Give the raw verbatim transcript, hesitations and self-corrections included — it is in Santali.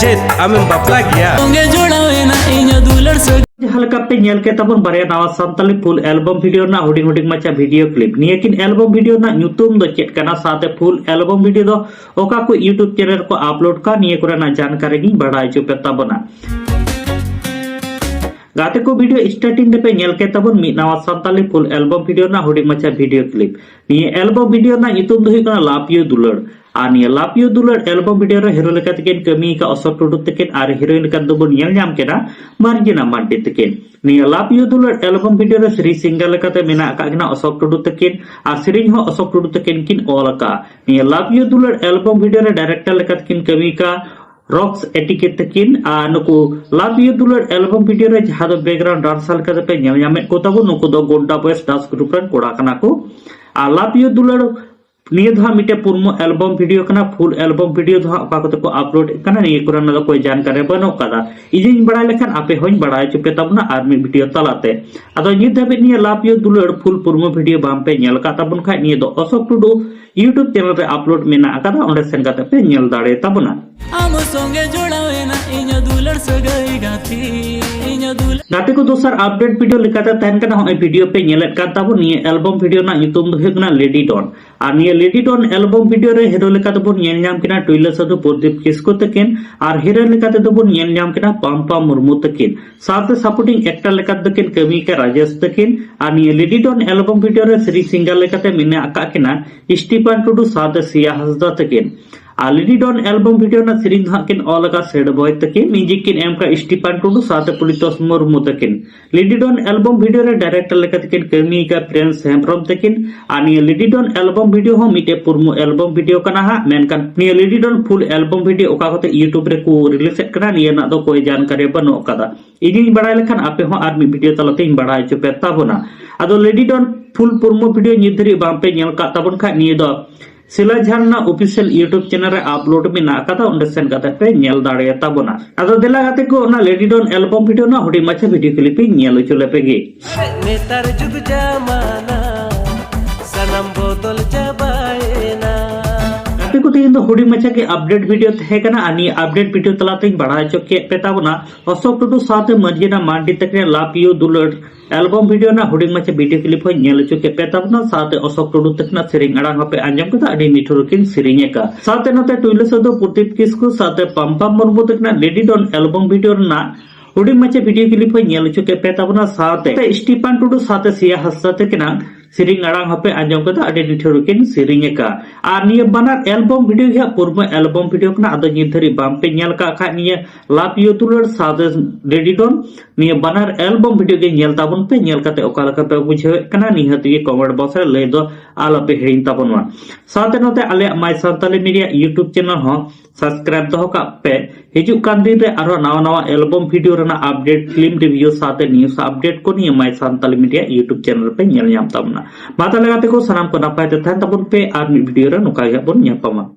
ᱪᱮᱫ ᱟᱢᱮᱢ ᱵᱟᱯᱞᱟ ᱜᱮᱭᱟ? ᱥᱚᱸᱜᱮ ᱡᱚᱲᱟᱣ ᱮᱱᱟ ᱤᱧᱟᱹᱜ ᱫᱩᱞᱟᱹᱲ ᱥᱟᱹᱜᱟᱹᱭ᱾ ᱡᱟᱦᱟᱸ ᱞᱮᱠᱟ ᱯᱮ ᱧᱮᱞ ᱠᱮᱫ ᱛᱟᱵᱚᱱ ᱵᱟᱨᱭᱟ ᱱᱟᱣᱟ ᱥᱟᱱᱛᱟᱞᱤ ᱯᱷᱩᱞ ᱮᱞᱵᱚᱢ ᱵᱷᱤᱰᱤᱭᱳ ᱨᱮᱱᱟᱜ ᱦᱩᱰᱤᱧ ᱦᱩᱰᱤᱧ ᱢᱟᱪᱷᱟ ᱵᱷᱤᱰᱤᱭᱳ ᱠᱞᱤᱯ, ᱱᱤᱭᱟᱹ ᱠᱤᱱ ᱮᱞᱵᱚᱢ ᱵᱷᱤᱰᱤᱭᱳ ᱨᱮᱱᱟᱜ ᱧᱩᱛᱩᱢ ᱫᱚ ᱪᱮᱫ ᱠᱟᱱᱟ, ᱥᱟᱶᱛᱮ ᱯᱷᱩᱞ ᱮᱞᱵᱚᱢ ᱵᱷᱤᱰᱤᱭᱳ ᱫᱚ ᱚᱠᱟ ᱠᱚ YouTube ᱪᱮᱱᱮᱞ ᱨᱮᱠᱚ ᱟᱯᱞᱳᱰ ᱠᱟᱜᱼᱟ, ᱱᱤᱭᱟᱹ ᱠᱚᱨᱮᱱᱟᱜ ᱡᱟᱱᱠᱟᱨᱤ ᱜᱤᱧ ᱵᱟᱲᱟᱭ ᱦᱚᱪᱚ ᱯᱮ ᱛᱟᱵᱚᱱᱟ᱾ ᱜᱟᱛᱮ ᱠᱚ, ᱵᱷᱤᱰᱤᱭᱳ ᱥᱴᱟᱨᱴᱤᱝ ᱨᱮᱯᱮ ᱧᱮᱞ ᱠᱮᱫ ᱛᱟᱵᱚᱱ ᱢᱤᱫ ᱱᱟᱣᱟ ᱥᱟᱱᱛᱟᱞᱤ ᱯᱷᱩᱞ ᱮᱞᱵᱚᱢ ᱵᱷᱤᱰᱤᱭᱳ ᱨᱮᱱᱟᱜ ᱦᱩᱰᱤᱧ ᱢᱟᱪᱷᱟ ᱵᱷᱤᱰᱤᱭᱳ ᱠᱞᱤᱯ᱾ ᱱᱤᱭᱟᱹ ᱮᱞᱵᱚᱢ ᱵᱷᱤᱰᱤᱭᱳ ᱨᱮᱱᱟᱜ ᱧᱩᱛᱩᱢ ᱫᱚ ᱦᱩᱭᱩᱜ ᱠᱟᱱᱟ ᱞᱟᱵᱷ ᱭᱩ ᱫᱩᱞᱟᱹᱲ᱾ ᱟᱨ ᱱᱤᱭᱟᱹ ᱞᱟᱵᱷ ᱭᱩ ᱫᱩᱞᱟᱹᱲ ᱮᱞᱵᱚᱢ ᱵᱷᱤᱰᱤᱭᱳ ᱨᱮ ᱦᱤᱨᱳ ᱞᱮᱠᱟ ᱛᱮᱠᱤᱱ ᱠᱟᱹᱢᱤ ᱟᱠᱟᱫ ᱚᱥᱳᱠ ᱴᱩᱰᱩ ᱛᱟᱹᱠᱤᱱ, ᱟᱨ ᱦᱤᱨᱳᱭᱤᱱ ᱞᱮᱠᱟ ᱛᱮᱫᱚ ᱵᱚᱱ ᱧᱮᱞ ᱧᱟᱢ ᱠᱮᱫᱟ ᱢᱟᱨᱡᱤᱱᱟ ᱢᱟᱱᱰᱤ ᱛᱟᱹᱠᱤᱱ᱾ ᱱᱤᱭᱟᱹ ᱞᱟᱵᱷ ᱭᱩ ᱫᱩᱞᱟᱹᱲ ᱮᱞᱵᱚᱢ ᱵᱷᱤᱰᱤᱭᱳ ᱨᱮ ᱥᱮᱨᱮᱧ ᱥᱤᱝᱜᱟᱨ ᱞᱮᱠᱟᱛᱮ ᱢᱮᱱᱟᱜ ᱟᱠᱟᱫ ᱠᱤᱱᱟ ᱚᱥᱳᱠ ᱴᱩᱰᱩ ᱛᱟᱹᱠᱤᱱ, ᱟᱨ ᱥᱮᱨᱮᱧ ᱦᱚᱸ ᱚᱥᱳᱠ ᱴᱩᱰᱩ ᱛᱟᱹᱠᱤᱱ ᱠᱤᱱ ᱚᱞ ᱟᱠᱟᱫᱼᱟ᱾ ᱱᱤᱭᱟᱹ ᱞᱟᱵᱷ ᱭᱩ ᱫᱩᱞᱟᱹᱲ ᱮᱞᱵᱚᱢ ᱵᱷᱤᱰᱤᱭᱳ ᱨᱮ ᱰᱟᱭᱨᱮᱠᱴᱚᱨ ᱞᱮᱠᱟ ᱛᱮᱠᱤᱱ ᱠᱟᱹᱢᱤ ᱟᱠᱟᱫ ᱨᱚᱠᱥ ᱮᱴᱤᱠᱮᱴ ᱛᱟᱹᱠᱤᱱ᱾ ᱟᱨ ᱱᱩᱠᱩ ᱞᱟᱵᱷ ᱭᱩ ᱫᱩᱞᱟᱹᱲ ᱮᱞᱵᱚᱢ ᱵᱷᱤᱰᱤᱭᱳ ᱨᱮ ᱡᱟᱦᱟᱸ ᱫᱚ ᱵᱮᱠᱜᱨᱟᱣᱩᱱᱰ ᱰᱟᱱᱥᱟᱨ ᱞᱮᱠᱟ ᱛᱮᱯᱮ ᱧᱮᱞ ᱧᱟᱢᱮᱫ ᱠᱚ ᱛᱟᱵᱚᱱ, ᱱᱩᱠᱩ ᱫᱚ ᱜᱳᱰᱰᱟ ᱵᱚᱭᱮᱥ ᱰᱟᱱᱥ ᱜᱨᱩᱯ ᱨᱮᱱ ᱠᱚᱲᱟ ᱠᱟᱱᱟ ᱠᱚ᱾ ᱟᱨ ᱞᱟᱵᱷ ᱭᱩ ᱫᱩᱞᱟᱹᱲ ᱱᱤᱭᱟᱹ ᱫᱚ ᱦᱟᱸᱜ ᱢᱤᱫᱴᱮᱱ ᱯᱩᱨᱢᱚ ᱮᱞᱵᱚᱢ ᱵᱷᱤᱰᱤᱭᱳ ᱠᱟᱱᱟ᱾ ᱯᱷᱩᱞ ᱮᱞᱵᱚᱢ ᱵᱷᱤᱰᱤᱭᱳ ᱫᱚ ᱦᱟᱸᱜ ᱚᱠᱟ ᱠᱚᱛᱮ ᱠᱚ ᱟᱯᱞᱳᱰ ᱮᱫ ᱠᱟᱱᱟ, ᱱᱤᱭᱟᱹ ᱠᱚᱨᱮᱱᱟᱜ ᱫᱚ ᱚᱠᱚᱭ ᱡᱟᱱᱠᱟᱨᱤ ᱵᱟᱹᱱᱩᱜ ᱠᱟᱫᱟ᱾ ᱤᱧᱤᱧ ᱵᱟᱲᱟᱭ ᱞᱮᱠᱷᱟᱱ ᱟᱯᱮ ᱦᱚᱸᱧ ᱵᱟᱲᱟᱭ ᱦᱚᱪᱚ ᱯᱮ ᱛᱟᱵᱚᱱᱟ ᱟᱨ ᱢᱤᱫ ᱵᱷᱤᱰᱤᱭᱳ ᱛᱟᱞᱟᱛᱮ᱾ ᱟᱫᱚ ᱱᱤᱛ ᱫᱷᱟᱹᱵᱤᱡ ᱱᱤᱭᱟᱹ ᱞᱟᱵᱷ ᱭᱩ ᱫᱩᱞᱟᱹᱲ ᱯᱷᱩᱞ ᱯᱩᱨᱢᱚ ᱵᱷᱤᱰᱤᱭᱳ ᱵᱟᱝ ᱯᱮ ᱧᱮᱞ ᱟᱠᱟᱫ ᱛᱟᱵᱚᱱ ᱠᱷᱟᱡ, ᱱᱤᱭᱟᱹ ᱫᱚ ᱚᱥᱳᱠ ᱴᱩᱰᱩ YouTube ᱪᱮᱱᱮᱞ ᱨᱮ ᱟᱯᱞᱳᱰ ᱢᱮᱱᱟᱜ ᱟᱠᱟᱫᱟ, ᱚᱸᱰᱮ ᱥᱮᱱ ᱠᱟᱛᱮ ᱯᱮ ᱧᱮᱞ ᱫᱟᱲᱮ ᱛᱟᱵᱚᱱᱟ᱾ ᱟᱢ ᱥᱚᱸᱜᱮ ᱡᱚᱲᱟᱣ ᱮᱱᱟ ᱤᱧᱟᱹᱜ ᱫᱩᱞᱟᱹᱲ ᱥᱟᱹᱜᱟᱹᱭ ᱜᱟᱛᱮ, ᱤᱧᱟᱹᱜ ᱫᱩᱞᱟᱹᱲ᱾ ᱜᱟᱛᱮ ᱠᱚ, ᱫᱚᱥᱟᱨ ᱟᱯᱰᱮᱴ ᱵᱷᱤᱰᱤᱭᱳ ᱞᱮᱠᱟᱛᱮ ᱛᱟᱦᱮᱱ ᱠᱟᱱᱟ, ᱱᱚᱜᱼᱚᱭ ᱵᱷᱤᱰᱤᱭᱳ ᱯᱮ ᱧᱮᱞᱮᱫ ᱠᱟᱱ ᱛᱟᱵᱚᱱ, ᱱᱤᱭᱟᱹ ᱮᱞᱵᱚᱢ ᱵᱷᱤᱰᱤᱭᱳ ᱨᱮᱱᱟᱜ ᱧᱩᱛᱩᱢ ᱫᱚ ᱦᱩᱭᱩᱜ ᱠᱟᱱᱟ ᱞᱮᱰᱤ ᱰᱚᱱ᱾ ᱟᱨ ᱱᱤᱭᱟᱹ ᱞᱮᱰᱤ ᱰᱚᱱ ᱮᱞᱵᱚᱢ ᱵᱷᱤᱰᱤᱭᱳ ᱨᱮ ᱦᱤᱨᱳ ᱞᱮᱠᱟ ᱛᱮᱵᱚᱱ ᱧᱮᱞ ᱧᱟᱢ ᱠᱤᱱᱟ ᱴᱩᱭᱞᱟᱹ ᱥᱟᱹᱫᱷᱩ ᱯᱨᱚᱫᱤᱯ ᱠᱤᱥᱠᱩ ᱛᱟᱹᱠᱤᱱ, ᱟᱨ ᱦᱤᱨᱳᱭᱤᱱ ᱞᱮᱠᱟ ᱛᱮᱫᱚ ᱵᱚᱱ ᱧᱮᱞ ᱧᱟᱢ ᱠᱤᱱᱟ ᱯᱟᱢᱯᱟ ᱢᱩᱨᱢᱩ ᱛᱟᱹᱠᱤᱱ᱾ ᱥᱟᱶᱛᱮ ᱥᱟᱯᱳᱨᱴᱤᱝ ᱮᱠᱴᱟᱨ ᱞᱮᱠᱟ ᱛᱮᱫᱚ ᱠᱤᱱ ᱠᱟᱹᱢᱤ ᱠᱟᱱᱟ ᱨᱟᱡᱮᱥ ᱛᱟᱹᱠᱤᱱ᱾ ᱟᱨ ᱱᱤᱭᱟᱹ ᱞᱮᱰᱤ ᱰᱚᱱ ᱮᱞᱵᱚᱢ ᱵᱷᱤᱰᱤᱭᱳ ᱨᱮ ᱥᱮᱨᱮᱧ ᱥᱤᱝᱜᱟᱨ ᱞᱮᱠᱟᱛᱮ ᱢᱮᱱᱟᱜ ᱟᱠᱟᱫ ᱠᱤᱱᱟ ᱥᱴᱤᱯᱟᱱ ᱴᱩᱰᱩ ᱥᱟᱶᱛᱮ ᱥᱤᱭᱟ ᱦᱟᱸᱥᱫᱟ ᱛᱟᱹᱠᱤᱱ᱾ ᱟᱨ ᱞᱮᱰᱤ ᱰᱚᱱ ᱮᱞᱵᱚᱢ ᱵᱷᱤᱰᱤᱭᱳ ᱨᱮᱱᱟᱜ ᱥᱮᱨᱮᱧ ᱫᱚ ᱦᱟᱸᱜ ᱠᱤᱱ ᱚᱞ ᱟᱠᱟᱫ ᱥᱮᱰ ᱵᱚᱭ ᱛᱟᱹᱠᱤᱱ, ᱢᱤᱣᱡᱤᱠ ᱠᱤᱱ ᱮᱢ ᱟᱠᱟᱫ ᱥᱴᱤᱯᱟᱱ ᱴᱩᱰᱩ ᱥᱟᱶᱛᱮ ᱯᱚᱨᱤᱛᱳᱥ ᱢᱩᱨᱢᱩ ᱛᱟᱹᱠᱤᱱ᱾ ᱞᱮᱰᱤ ᱰᱚᱱ ᱮᱞᱵᱚᱢ ᱵᱷᱤᱰᱤᱭᱳ ᱨᱮ ᱰᱟᱭᱨᱮᱠᱴᱚᱨ ᱞᱮᱠᱟ ᱛᱮᱠᱤᱱ ᱠᱟᱹᱢᱤ ᱟᱠᱟᱫ ᱯᱨᱤᱱᱥ ᱦᱮᱢᱵᱨᱚᱢ ᱛᱟᱹᱠᱤᱱ᱾ ᱟᱨ ᱱᱤᱭᱟᱹ ᱞᱮᱰᱤ ᱰᱚᱱ ᱮᱞᱵᱚᱢ ᱵᱷᱤᱰᱤᱭᱳ ᱦᱚᱸ ᱢᱤᱫᱴᱮᱡ ᱯᱩᱨᱢᱩ ᱮᱞᱵᱚᱢ ᱵᱷᱤᱰᱤᱭᱳ ᱠᱟᱱᱟ ᱦᱟᱸᱜ, ᱢᱮᱱᱠᱷᱟᱱ ᱱᱤᱭᱟᱹ ᱞᱮᱰᱤ ᱰᱚᱱ ᱯᱷᱩᱞ ᱮᱞᱵᱚᱢ ᱵᱷᱤᱰᱤᱭᱳ ᱚᱠᱟ ᱠᱚᱛᱮ YouTube ᱨᱮᱠᱚ ᱨᱤᱞᱤᱡᱮᱫ ᱠᱟᱱᱟ, ᱱᱤᱭᱟᱹ ᱨᱮᱱᱟᱜ ᱫᱚ ᱠᱚᱭ ᱡᱟᱱᱠᱟᱨᱤ ᱵᱟᱹᱱᱩᱜ ᱟᱠᱟᱫᱟ᱾ ᱤᱧᱤᱧ ᱵᱟᱲᱟᱭ ᱞᱮᱠᱷᱟᱱ ᱟᱯᱮ ᱦᱚᱸ ᱟᱨ ᱢᱤᱫ ᱵᱷᱤᱰᱤᱭᱳ ᱛᱟᱞᱟᱛᱮᱧ ᱵᱟᱲᱟᱭ ᱦᱚᱪᱚ ᱯᱮ ᱛᱟᱵᱚᱱᱟ᱾ ᱟᱫᱚ ᱞᱮᱰᱤ ᱰᱚᱱ ᱯᱷᱩᱞ ᱯᱩᱨᱢᱩ ᱵᱷᱤᱰᱤᱭᱳ ᱱᱤᱛ ᱫᱷᱟᱹᱨᱤᱡ ᱵᱟᱝ ᱯᱮ ᱧᱮᱞ ᱠᱟᱜ ᱛᱟᱵᱚᱱ ᱠᱷᱟᱡ, ᱱᱤᱭᱟᱹ ᱫᱚ ᱥᱤᱞᱟ ᱡᱷᱟᱨᱱᱟ ᱚᱯᱷᱤᱥᱤᱭᱟᱞ YouTube ᱪᱮᱱᱮᱞ ᱨᱮ ᱟᱯᱞᱳᱰ ᱢᱮᱱᱟᱜ ᱟᱠᱟᱫᱟ, ᱚᱸᱰᱮ ᱥᱮᱱ ᱠᱟᱛᱮ ᱯᱮ ᱧᱮᱞ ᱫᱟᱲᱮᱭᱟ ᱛᱟᱵᱚᱱᱟ᱾ ᱟᱫᱚ ᱫᱮᱞᱟ ᱜᱟᱛᱮ ᱠᱚ, ᱚᱱᱟ ᱞᱮᱰᱤ ᱰᱚᱱ ᱮᱞᱵᱚᱢ ᱵᱷᱤᱰᱤᱭᱳ ᱨᱮᱱᱟᱜ ᱦᱩᱰᱤᱧ ᱢᱟᱪᱷᱟ ᱵᱷᱤᱰᱤᱭᱳ ᱠᱞᱤᱯ ᱤᱧ ᱧᱮᱞ ᱦᱚᱪᱚ ᱞᱮᱯᱮ ᱜᱮ᱾ ᱱᱮᱛᱟᱨ ᱡᱩᱜᱽ ᱡᱟᱢᱟᱱᱟ ᱥᱟᱱᱟᱢ ᱵᱚᱫᱚᱞ ᱪᱟᱵᱟᱭᱮᱱᱟ᱾ ᱜᱟᱛᱮ ᱠᱚ, ᱛᱮᱦᱮᱧ ᱦᱩᱰᱤᱧ ᱢᱟᱪᱷᱟ ᱜᱮ ᱟᱯᱰᱮᱴ ᱵᱷᱤᱰᱤᱭᱳ ᱛᱟᱦᱮᱸ ᱠᱟᱱᱟ᱾ ᱟᱨ ᱱᱤᱭᱟᱹ ᱟᱯᱰᱮᱴ ᱵᱷᱤᱰᱤᱭᱳ ᱛᱟᱞᱟ ᱛᱮᱧ ᱵᱟᱲᱟᱭ ᱦᱚᱪᱚ ᱠᱮᱫ ᱯᱮ ᱛᱟᱵᱚᱱᱟ ᱚᱥᱳᱠ ᱴᱩᱰᱩ ᱥᱟᱶᱛᱮ ᱢᱟᱹᱨᱡᱤᱱᱟ ᱢᱟᱱᱰᱤ ᱛᱟᱹᱠᱤᱱᱟᱜ ᱞᱟᱵᱷ ᱭᱩ ᱫᱩᱞᱟᱹᱲ ᱮᱞᱵᱚᱢ ᱵᱷᱤᱰᱤᱭᱳ ᱨᱮᱱᱟᱜ ᱦᱩᱰᱤᱧ ᱢᱟᱪᱷᱟ ᱵᱷᱤᱰᱤᱭᱳ ᱠᱞᱤᱯ ᱦᱚᱸᱧ ᱧᱮᱞ ᱦᱚᱪᱚ ᱠᱮᱫ ᱯᱮ ᱛᱟᱵᱚᱱᱟ᱾ ᱥᱟᱶᱛᱮ ᱚᱥᱳᱠ ᱴᱩᱰᱩ ᱛᱟᱹᱠᱤᱱᱟᱜ ᱥᱮᱨᱮᱧ ᱟᱲᱟᱝ ᱦᱚᱸᱯᱮ ᱟᱸᱡᱚᱢ ᱠᱮᱫᱟ, ᱟᱹᱰᱤ ᱱᱤᱴᱷᱩᱨ ᱠᱤᱱ ᱥᱮᱨᱮᱧ ᱟᱠᱟᱫ᱾ ᱥᱟᱶᱛᱮ ᱱᱚᱛᱮ ᱴᱩᱭᱞᱟᱹ ᱥᱟᱹᱫᱷᱩ ᱯᱨᱚᱫᱤᱯ ᱠᱤᱥᱠᱩ ᱥᱟᱶᱛᱮ ᱯᱟᱢᱯᱟᱢ ᱢᱩᱨᱢᱩ ᱛᱟᱹᱠᱤᱱᱟᱜ ᱰᱮᱰᱤ ᱰᱚᱱ ᱮᱞᱵᱚᱢ ᱵᱷᱤᱰᱤᱭᱳ ᱨᱮᱱᱟᱜ ᱦᱩᱰᱤᱧ ᱢᱟᱪᱷᱟ ᱵᱷᱤᱰᱤᱭᱳ ᱠᱞᱤᱯ ᱦᱚᱸᱧ ᱧᱮᱞ ᱦᱚᱪᱚ ᱠᱮᱫ ᱯᱮ ᱛᱟᱵᱚᱱᱟ᱾ ᱥᱟᱶᱛᱮ ᱥᱴᱤᱯᱟᱱ ᱴᱩᱰᱩ ᱥᱟᱶᱛᱮ ᱥᱤᱭᱟ ᱦᱟᱸᱥᱫᱟ ᱛᱟᱹᱠᱤᱱᱟᱜ ᱥᱮᱨᱮᱧ ᱟᱲᱟᱝ ᱦᱚᱸᱯᱮ ᱟᱸᱡᱚᱢ ᱠᱮᱫᱟ, ᱟᱹᱰᱤ ᱱᱤᱴᱷᱩᱨ ᱠᱤᱱ ᱥᱮᱨᱮᱧ ᱟᱠᱟᱫ᱾ ᱟᱨ ᱱᱤᱭᱟᱹ ᱵᱟᱱᱟᱨ ᱮᱞᱵᱚᱢ ᱵᱷᱤᱰᱤᱭᱳ ᱜᱮ ᱦᱟᱸᱜ ᱯᱩᱨᱢᱟᱹ ᱮᱞᱵᱚᱢ ᱵᱷᱤᱰᱤᱭᱳ ᱠᱟᱱᱟ᱾ ᱟᱫᱚ ᱱᱤᱛ ᱫᱷᱟᱹᱨᱤᱡ ᱵᱟᱝ ᱯᱮ ᱧᱮᱞ ᱠᱟᱜ ᱠᱷᱟᱡ ᱱᱤᱭᱟᱹ ᱞᱟᱵᱷ ᱭᱩ ᱫᱩᱞᱟᱹᱲ ᱥᱟᱶᱛᱮ ᱰᱮᱰᱤ ᱰᱚᱱ, ᱱᱤᱭᱟᱹ ᱵᱟᱱᱟᱨ ᱮᱞᱵᱚᱢ ᱵᱷᱤᱰᱤᱭᱳ ᱜᱮ ᱧᱮᱞ ᱛᱟᱵᱚᱱ ᱯᱮ᱾ ᱧᱮᱞ ᱠᱟᱛᱮ ᱚᱠᱟ ᱞᱮᱠᱟ ᱯᱮ ᱵᱩᱡᱷᱟᱹᱣᱮᱫ ᱠᱟᱱᱟ, ᱱᱤᱦᱟᱹᱛ ᱜᱮ ᱠᱚᱢᱮᱱᱴ ᱵᱚᱠᱥ ᱨᱮ ᱞᱟᱹᱭ ᱫᱚ ᱟᱞᱚᱯᱮ ᱦᱤᱲᱤᱧ ᱛᱟᱵᱚᱱ ᱢᱟ᱾ ᱥᱟᱶᱛᱮ ᱱᱚᱛᱮ ᱟᱞᱮᱭᱟᱜ ᱢᱟᱭ ᱥᱟᱱᱛᱟᱞᱤ ᱢᱤᱰᱤᱭᱟ ᱭᱩᱴᱩᱵᱽ ᱪᱮᱱᱮᱞ ᱦᱚᱸ ᱥᱟᱵᱥᱠᱨᱟᱭᱤᱵ ᱫᱚᱦᱚ ᱠᱟᱜ ᱯᱮ᱾ ᱦᱤᱡᱩᱜ ᱠᱟᱱ ᱫᱤᱱ ᱨᱮ ᱟᱨᱦᱚᱸ ᱱᱟᱣᱟ ᱱᱟᱣᱟ ᱮᱞᱵᱚᱢ ᱵᱷᱤᱰᱤᱭᱳ ᱨᱮᱱᱟᱜ ᱟᱯᱰᱮᱴ, ᱯᱷᱤᱞᱢ ᱨᱤᱵᱷᱤᱭᱩ ᱥᱟᱶᱛᱮ ᱱᱤᱭᱩᱡᱽ ᱟᱯᱰᱮᱴ ᱠᱚ ᱱᱤᱭᱟᱹ ᱢᱟᱭ ᱥᱟᱱᱛᱟᱞᱤ ᱢᱤᱰᱤᱭᱟ ᱭᱩᱴᱩᱵᱽ ᱪᱮᱱᱮᱞ ᱨᱮᱯᱮ ᱧᱮᱞ ᱧᱟᱢ ᱛᱟᱵᱚᱱᱟ᱾ ᱢᱟ ᱛᱟᱦᱞᱮ ᱜᱟᱛᱮ ᱠᱚ, ᱥᱟᱱᱟᱢ ᱠᱚ ᱱᱟᱯᱟᱭ ᱛᱮ ᱛᱟᱦᱮᱱ ᱛᱟᱵᱚᱱ ᱯᱮ ᱟᱨ ᱢᱤᱫ ᱵᱷᱤᱰᱤᱭᱳ ᱨᱮ ᱱᱚᱝᱠᱟ ᱜᱮ ᱦᱟᱸᱜ ᱵᱚᱱ ᱧᱟᱯᱟᱢᱟ᱾